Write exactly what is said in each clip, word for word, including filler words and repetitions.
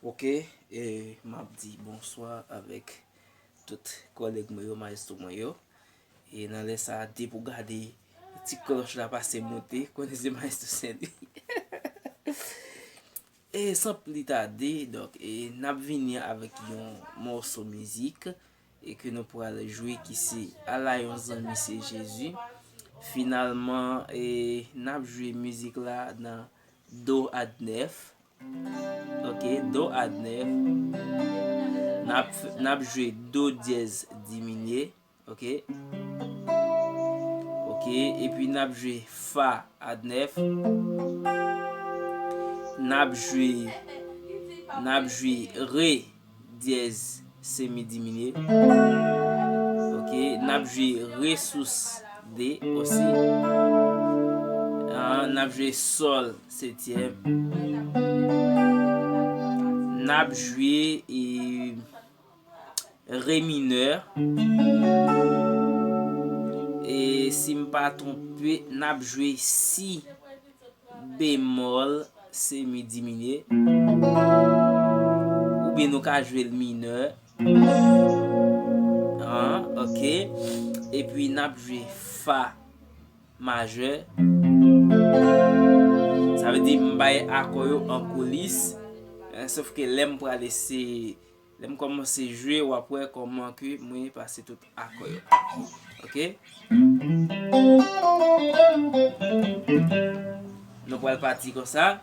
Ok, e m ap di bonswa avèk tout kòlèg mwen yo, maestro mwen yo. E nan lè sa a, depi w gade ti klòch la pase moute, konnen se maestro Saint-Louis. E san pli tade, donk, e n ap vini avèk yon mòso mizik e ke nou pral jwe ki se Ala yon zanmi se Jezi. Finalman, e n ap jwe mizik la nan do a nèf. Ok, do a nèf. N ap, n ap jwe do dyèz diminye. Ok. Ok, epi n ap jwe fa a nèf. N ap jwe, n ap jwe re dyèz semi diminye. Ok, n ap jwe re sous de osi. Ah, n ap jwe sòl setyèm. N ap jwe, e, re minè. E si m pa twonpe, n ap jwe si bemòl semi diminye. Oubyen nou ka jwe l minè. An, ok. Epi n ap jwe fa majè. Sa vle di m bay akò yo an koulis. Eh, sof ke lè m prale se Lè m kòmanse jwe, w ap wè kòman ke mwen pase tout akò yo. Ok? Nou pral pati konsa.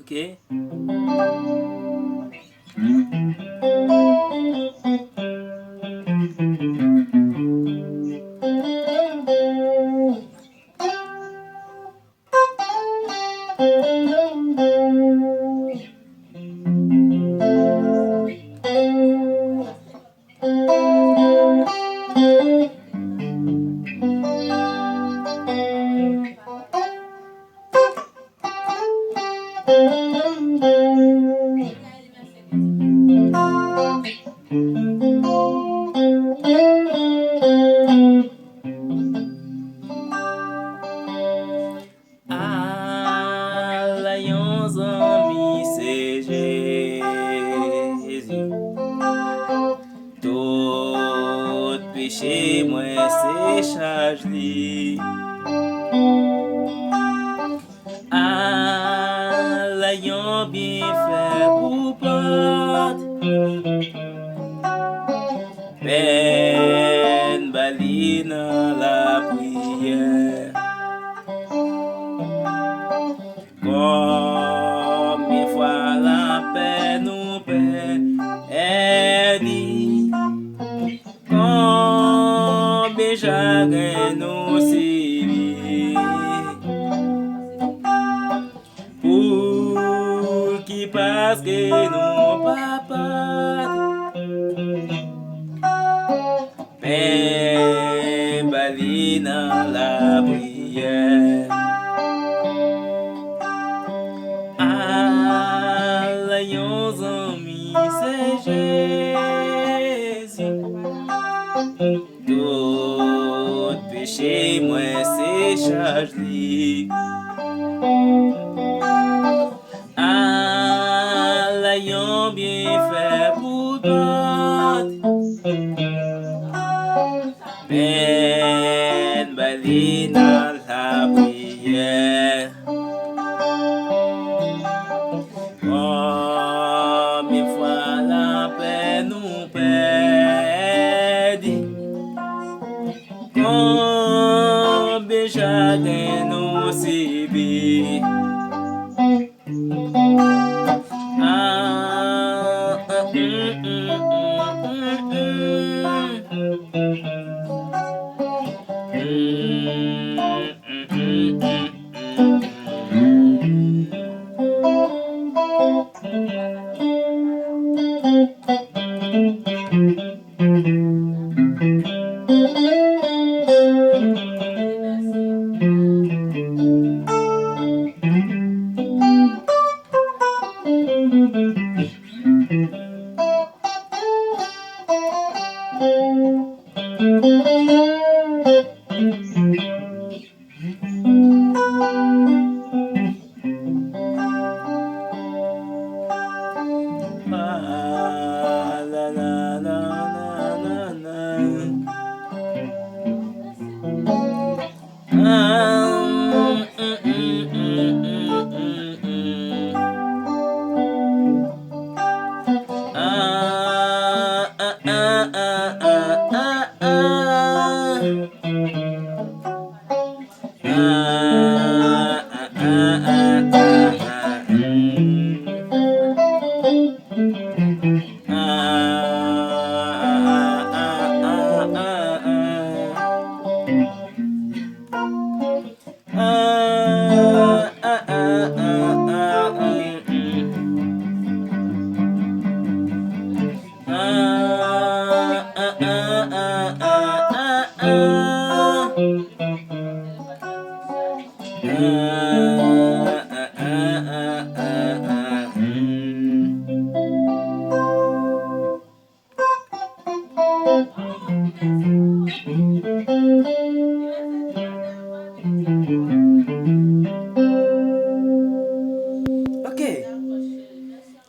Ok? Ala yon zanmi se Jezi. Tout peche mwen se chaj li. Ala yon byenfè pou pòt. Pèn ba li nan lapriyè. Konbyen fwa lapè nou pèdi? Konbyen chagren nou sibi? Pouki paske nou pa pati? Pèn ba li nan lapriyè. Ala yon zanmi se Jezi. Tout peche mwen se chaj li. Ala yon byenfè pou pòt. Pèn ba li nan lapriyè. Konbyen fwa lapè nou pèdi? Konbyen chagren nou sibi? Ah, ah, mm, mm, mm, mm, mm. Mm, mm, mm, mm, mm, mm.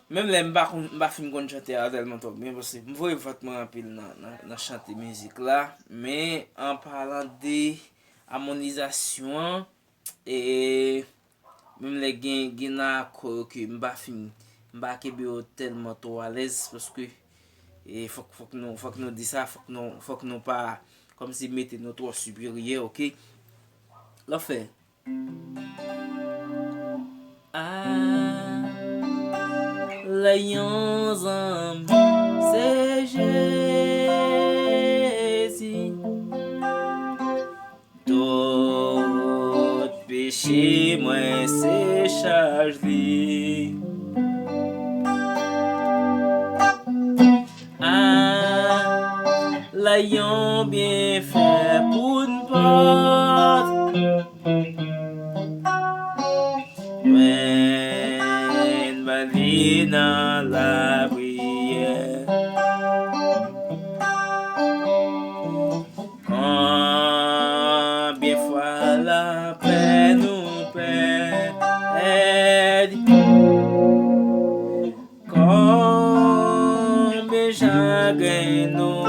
Menm lè m pa konn, m pa fin konn chante a tèlman twò byen, paske m voye vant mwen anpil nan, nan, nan chante mizik la. Men, an palan de amonizasyon an, e menm lè gen, gen nan akò yo ke m pa fin, m pa kenbe yo tèlman twò alèz, paske, e fòk, fòk nou, fòk nou di sa, fòk nou, fòk nou pa kòmsi mete nou twò siperyè, oke? L ap fè. Ah, lè yon zanmi se Jezi, tout peche mwen se chaj li. Ah, lè yon byenfè pou n pot, mwen ban li nan lapriyè. Konbyen fwa lapè nou pèdi? Konbyen chagren nou